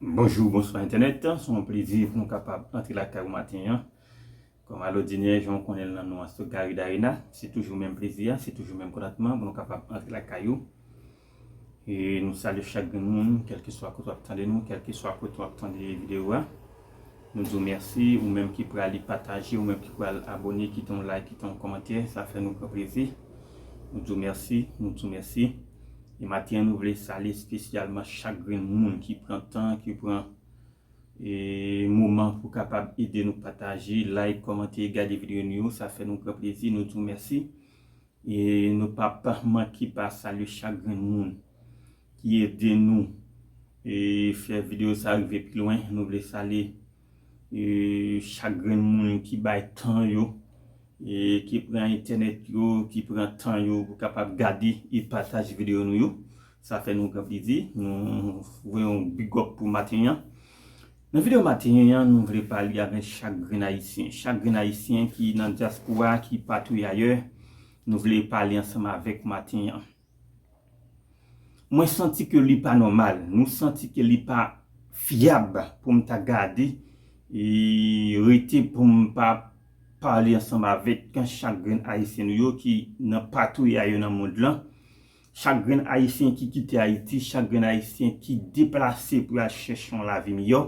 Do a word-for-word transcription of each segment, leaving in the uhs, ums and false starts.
Bonjou, bonswa entènèt. Se yon plezi pou nou kapab antre lakay ou maten an. Kòm alòdinè, jan w konnen l nan non an, se Gary Darena. Se toujou menm plezi a, se toujou menm kontantman pou nou kapab antre lakay ou. E nou salye chak grenn moun, kèlkeswa kote w ap tande nou, kèlkeswa kote w ap tande videyo a. Nou di w mèsi, ou menm ki prale pataje, ou menm ki pral abòne, kite yon like, kite yon kòmantè, sa fè nou gran plezi. Nou di w mèsi, nou di w mèsi. E maten an, nou vle salye espesyalman chak grenn moun ki pran tan, ki pran, e, moman pou kapab ede nou pataje, like, kòmante, gade videyo nou yo. Sa fè nou gran plezi, nou di w mèsi. E nou p ap manke pa salye chak grenn moun ki ede nou, e, fè videyo sa rive pi lwen. Nou vle salye, e, chak grenn moun ki bay tan yo, e, ki pran entènèt yo, ki pran tan yo pou kapab gade e pataje videyo nou yo. Sa fè nou gran plezi. Nou voye yon big up pou maten an. Nan videyo maten an, nou vle pale avèk chak grenn Ayisyen. Chak grenn Ayisyen ki nan dyaspora, ki patouye ayè, nou vle pale ansanm avèk maten an. Mwen santi ke li pa nòmal, nou santi ke li pa fyab pou m ta gade, e rete pou m pa pale ansanm avèk chak grenn Ayisyen nou yo ki nan patouye ayè nan mond lan. Chak grenn Ayisyen ki kite Ayiti, chak grenn Ayisyen ki deplase pou y al chèche yon lavi miyò,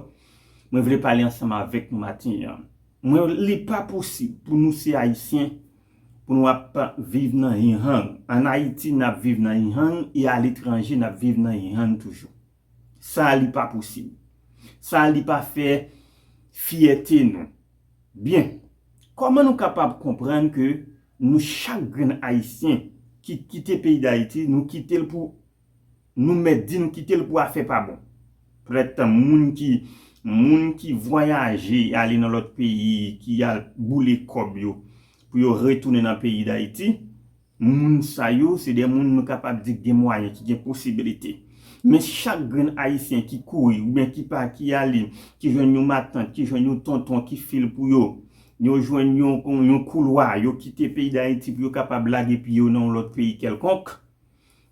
mwen vle pale ansanm avèk nou maten an. Mwen, li pa posib pou nou se Ayisyen, pou nou ap viv nan hang. Ann Ayiti, n ap viv nan hang, e aletranje, n ap viv nan hang toujou. Sa a, li pa posib. Sa a, li pa fè fyète nou. Byen, kòman nou kapab konprann ke nou chak grenn Ayisyen ki kite peyi Dayiti, nou kite l pou, nou mèt di nou kite l pou afè pa bon? Petèt moun ki, moun ki vwayaje ale nan lòt peyi, ki al boule kòb yo pou yo retounen nan peyi Dayiti, moun sa yo, se de moun nou kapab di ki gen mwayen, ki gen posibilite. Men chak grenn Ayisyen ki kouri, oubyen ki pa, ki ale, ki jwenn yon matant, ki jwenn yon tonton ki fil pou yo, yo jwenn yon, yon koulwa, yo kite peyi Dayiti pou yo kapab lage pye yo nan yon lòt peyi kèlkonk,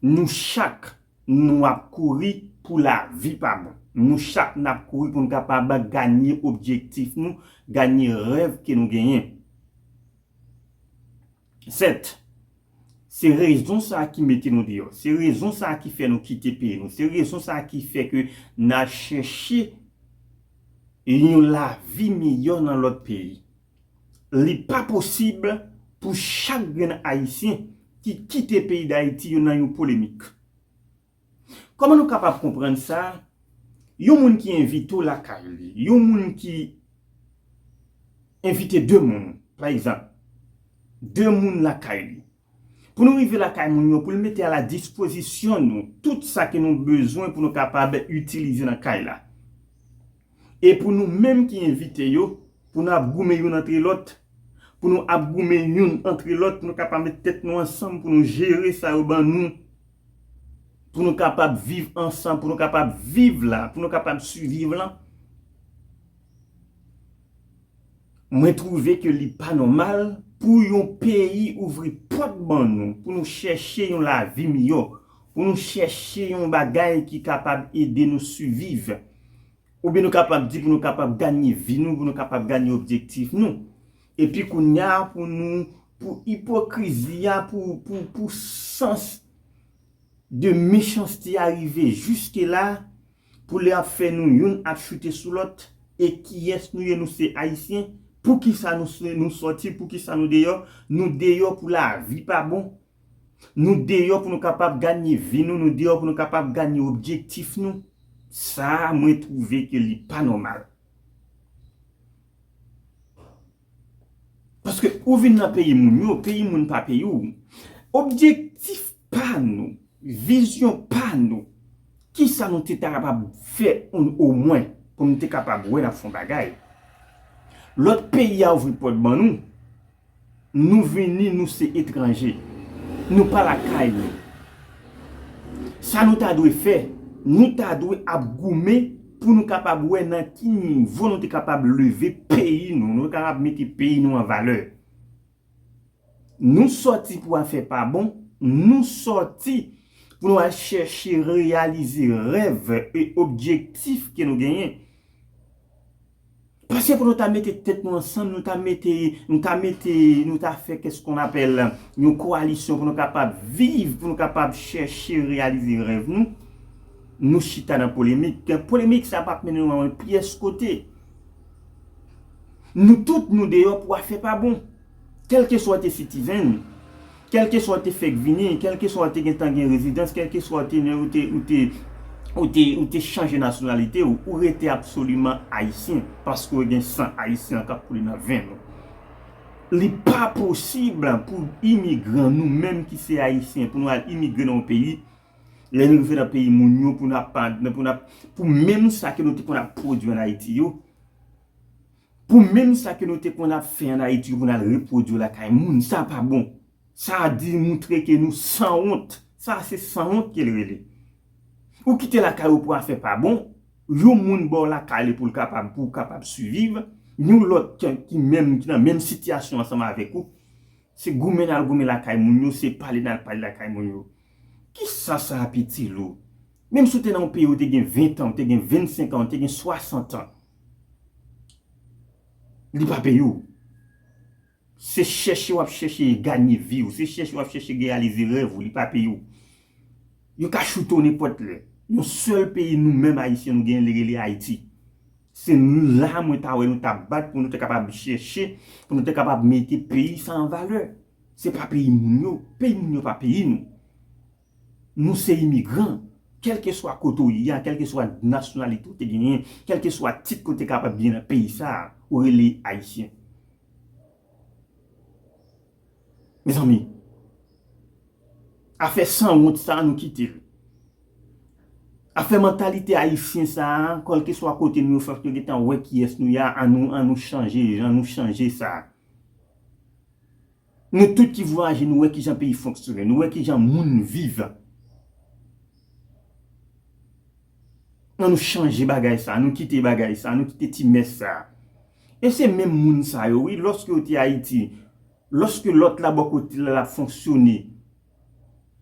nou chak, nou ap kouri pou lavi pa bon. Nou chak, n ap kouri pou nou kapab ganye objektif nou, ganye rèv ke nou genyen. Sèt, se rezon sa a ki mete nou deyò. Se rezon sa a ki fè nou kite peyi nou. Se rezon sa a ki fè ke n al chèche yon lavi miyò nan lòt peyi. Li pa posib pou chak grenn Ayisyen ki kite peyi Dayiti yo nan yon polemik. Kòman nou kapab konprann sa? Yon moun ki envite w lakay li, yon moun ki envite de moun, pa egzanp, de moun lakay li. Pou nou rive lakay moun yo, pou l mete a la dispozisyon nou tout sa ke nou bezwen pou nou kapab itilize nan kay la. E pou nou menm ki envite yo, pou n ap goumen youn antre lòt, pou nou ap goumen youn antre lòt, pou nou kapab met tèt nou ansanm, pou nou jere sa yo ban nou, pou nou kapab viv ansanm, pou nou kapab viv la, pou nou kapab siviv la. Mwen twouve ke li pa nòmal pou yon peyi ouvri pòt ban nou, pou nou chèche yon lavi miyò, pou nou chèche yon bagay ki kapab ede nou siviv. Oubyen nou kapab di pou nou kapab ganye vi nou, pou nou kapab ganye objektif nou. Epi kounye a, pou nou, pou ipokrizi a, pou, pou, pou sans de mechanste a rive jiske la, pou lè ap fè nou youn ap choute sou lòt, e kiyès nou ye, nou se Ayisyen, poukisa nou se, nou sòti, poukisa nou deyò, nou deyò pou lavi pa bon, nou deyò pou nou kapab ganye vi nou, nou deyò pou nou kapab ganye objektif nou. Sa a, mwen twouve ke li pa nòmal. Paske ou vin nan peyi moun yo, peyi moun pa peyi w. Objektif pa nou, vizyon pa nou, kisa nou te ta kapab fè omwen pou nou te kapab wè n ap fè yon bagay? Lòt peyi a ouvri pòt ban nou, nou vini, nou se etranje, nou pa lakay nou. Sa nou ta dwe fè, nou ta dwe ap goumen pou nou kapab wè nan ki nivo nou te kapab leve peyi nou, nou kapab mete peyi nou an valè. Nou sòti pou afè pa bon, nou sòti pou nou al chèche reyalize rèv e objektif ke nou genyen. Paske pou nou ta mete tèt nou ansanm, nou ta mete, nou ta mete, nou ta fè qu'est-ce qu'on appelle yon koalisyon pou nou kapab viv, pou nou kapab chèche reyalize rèv nou, nou chita nan polemik. Polemik sa p ap mennen nou anyen pyès kote. Nou tout nou deyò pou afè pa bon. Kèlkeswa w te citizen, kèlkeswa w te fèk vini, kèlkeswa w te gentan gen rezidans, kèlkeswa w te, ou te, ou te, ou te, ou te chanje nasyonalite w, ou rete absoliman ayisyen, paske w gen san ayisyen k ap koule nan venn ou. Li pa posib pou imigran, nou menm ki se ayisyen, pou nou al imigre nan yon peyi, lè nou rive nan peyi moun yo, pou n ap, pou n ap, pou menm sa ke nou te konn ap pwodui ann Ayiti yo, pou menm sa ke nou te konn ap fè ann Ayiti yo, pou n al repwodui lakay moun, sa pa bon. Sa a di, montre ke nou sanwont. Sa a se sanwont ke l rele. Ou kite lakay ou pou afè pa bon, yon moun ba w lakay li pou l kapab, pou w kapab siviv, yon lòt ki, ki menm, ki nan menm sitiyasyon ansanm avèk ou, se goumen n al goumen lakay moun yo, se pale n al pale lakay moun yo. Kisa sa ap itil ou? Menm si w te nan yon peyi, ou te gen ven tan, ou te gen vennsenk an, ou te gen swasant an, li pa peye w. Se chèche w ap chèche ganye vi w, se chèche w ap chèche reyalize rèv ou, li pa peye w. Yo ka choute w nenpòt lè. Yon sèl peyi nou menm ayisyen nou genyen, li rele Ayiti. Se la mwen ta wè nou ta bat pou nou te kapab chèche, pou nou te kapab mete peyi sa an valè. Se pa peyi moun yo. Peyi moun yo pa peyi nou. Nou se imigran. Kèlkeswa kote w ye a, kèlkeswa nasyonalite w te genyen, kèlkeswa tit ke w te kapab genyen nan peyi sa a, ou rele ayisyen. Mezanmi, afè sanwont sa a, nou kite l. Afè mantalite ayisyen sa a, kèlkeswa kote nou ye, fòk yo gentan wè kiyès nou ye a, an nou, an nou chanje, an nou chanje sa. Nou tout ki vwayaje, nou wè kijan peyi fonksyone, nou wè kijan moun viv. An nou chanje bagay sa, an nou kite bagay sa, an nou kite ti mès sa. E se menm moun sa yo, wi, lòske yo te Ayiti, lòske lòt la bò kote l la ap fonksyone,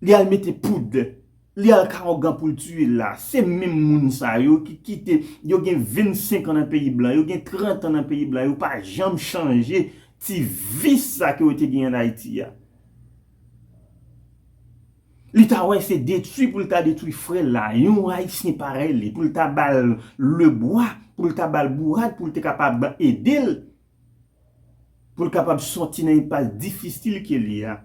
li al mete poud, li al ka ougan pou l tiye l la. Se menm moun sa yo ki kite, yo gen vennsenk an nan peyi blan, yo gen trant an nan peyi blan, yo pa janm chanje ti vis sa ke yo te gen ann Ayiti a. Li ta wè se detwi pou l ta detwi frè l la, yon Ayisyen parèy li, pou l ta ba l lebwa, pou l ta ba l bourad, pou l te kapab ede l, pou l kapab sòti nan enpas difisil ke li a,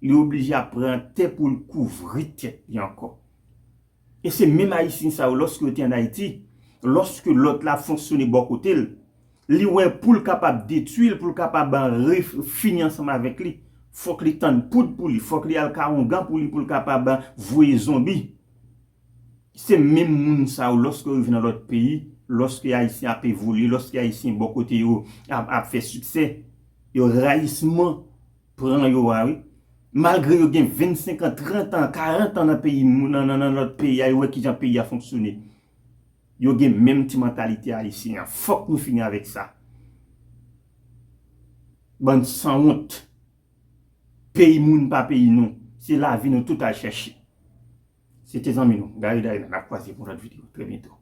li oblije ap pran tè pou l kouvri tèt li ankò. E se menm Ayisyen sa yo, lòske yo te ann Ayiti, lòske lòt la ap fonksyone bò kote l, li wè pou l kapab detwi l, pou l kapab re-, fini ansanm avèk li, fòk li tann poud pou li, fòk li al ka ougan pou li, pou l kapab voye zonbi. Se menm moun sa yo, lòske yo rive nan lòt peyi, lòske Ayisyen ap evolye, lòske Ayisyen bò kote yo ap, ap fè siksè, yo rayisman pran yo a, wi. Malgre yo gen vennsenk an, trant an, karant an nan peyi, nan, nan, nan lòt peyi a, yo wè kijan peyi a fonksyone. Yo gen menm ti mantalite ayisyen an. Fòk nou fini avèk sa. Bann sanwont. Peyi moun pa peyi nou. Se lavi nou tout al chèche. Se te zanmi nou, Gary Daylan. N ap kwaze pou yon lòt videyo. Trè byento.